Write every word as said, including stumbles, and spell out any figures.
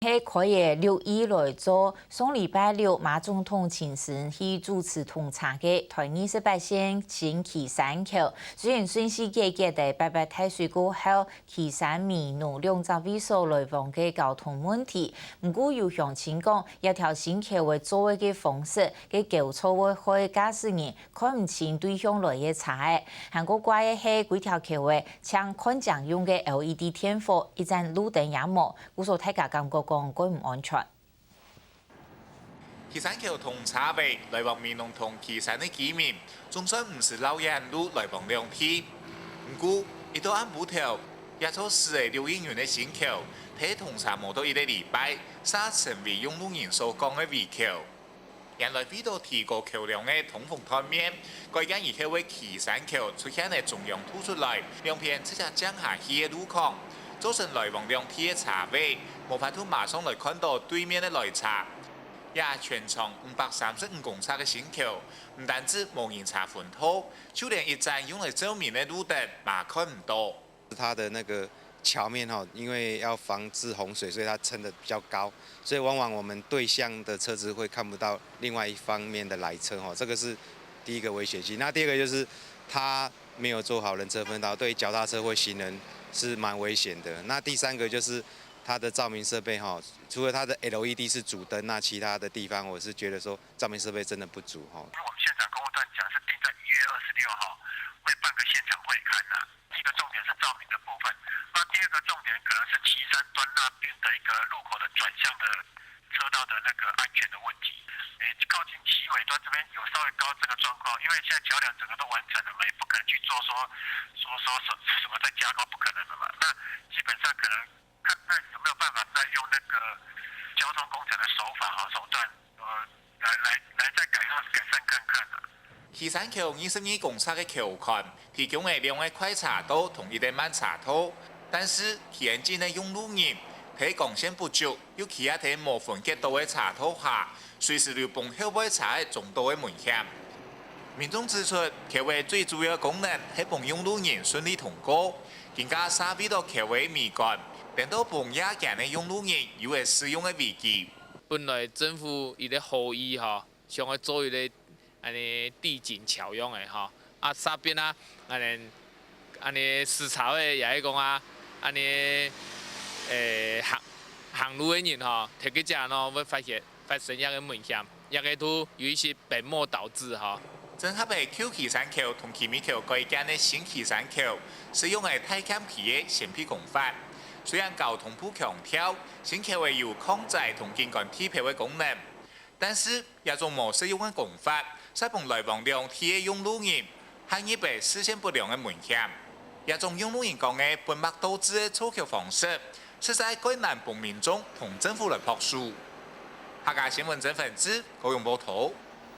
係開仔陸議來做上禮拜六馬總統親身去主持通車个台二十八線新旗山橋，雖然順序解決在八八大水過後，旗山美濃兩隻位所來往个交通問題，毋過有鄉親講，這條新橋會做个方式，个交錯會害駕駛人看毋清對向來个車仔。還過怪个係，歸條橋仔淨看正用个LED電火，一盞路燈也無，故所大家感覺講蓋毋安全。 旗山橋通車仔，來往美濃同旗山个居民，總算毋使繞遠路來往兩地。毋過，一到暗晡頭，這座駛仔六億銀个新橋，在通車無到一個禮拜，嗄成為用路人所講个遺橋。原來為著提高橋樑个通風斷面， 改建以後个旗山橋出現了中央凸出來，兩片直接降下去个路孔，造成來往兩地个車仔無法度馬上來看著對面个來車。這全長五百三十五公尺个新橋，毋單止無人車分道，就連一盞用來照明个路燈嘛看毋著。 它的那个桥面哈，因为要防治洪水，所以它撑得比较高，所以往往我们对向的车子会看不到另外一方面的来车哈，这个是第一个危险性。那第二个就是它没有做好人车分道，对于脚踏车或行人是蛮危险的。那第三个就是它的照明设备哈，除了它的 LED 是主灯，那其他的地方我是觉得说照明设备真的不足哈。因为我们现场公务段讲是定在一月二十六号会办个现场会勘呐、第一个重点是照明的部分，那第二个重点可能是旗山端那边的一个路口的转向的车道的那个安全的问题。诶，靠近旗尾端这边有稍微高这个状况，因为现在桥梁整个都完成了嘛，也不可能去做说说说什什么再加高，不可能了嘛。那基本上可能看看有没有办法再用那个交通工程的手法哈手段，呃，来来来再改善改善看看啊。 旗山橋二十二公尺个橋寬，提供了兩个快車道同一个慢車道，但是佢恁近个用路人，在光線不足，又企啊在無分隔到个車道下，隨時有分後背車仔撞到个危險。民眾指出，橋仔最主要个功能係分用路人順利通過，更加嗄為著橋仔美觀，顛倒分夜間个用路人有了使用个危機。本來政府一个好意吼， 想愛做一个恁呢地景橋樣个吼，啊，煞變啊，恁呢恁呢駛車个也係講啊，恁呢，欸，行行路个人吼，特別者喏會發現發生這个危險，這个都有一些本末倒置吼。整合个舊旗山橋同旗尾橋改建个新旗山橋，使用个大塹皮个先坯工法。雖然交通部強調，新橋仔有抗災同景觀地標个功能， 但是這種無適用个工法，煞分來往兩地个用路人，陷入了視線不良个危險。這種用路人講个本末倒置个造橋方式，實在蓋難分民眾同政府來駁樹。客家新聞曾文志，高雄報導。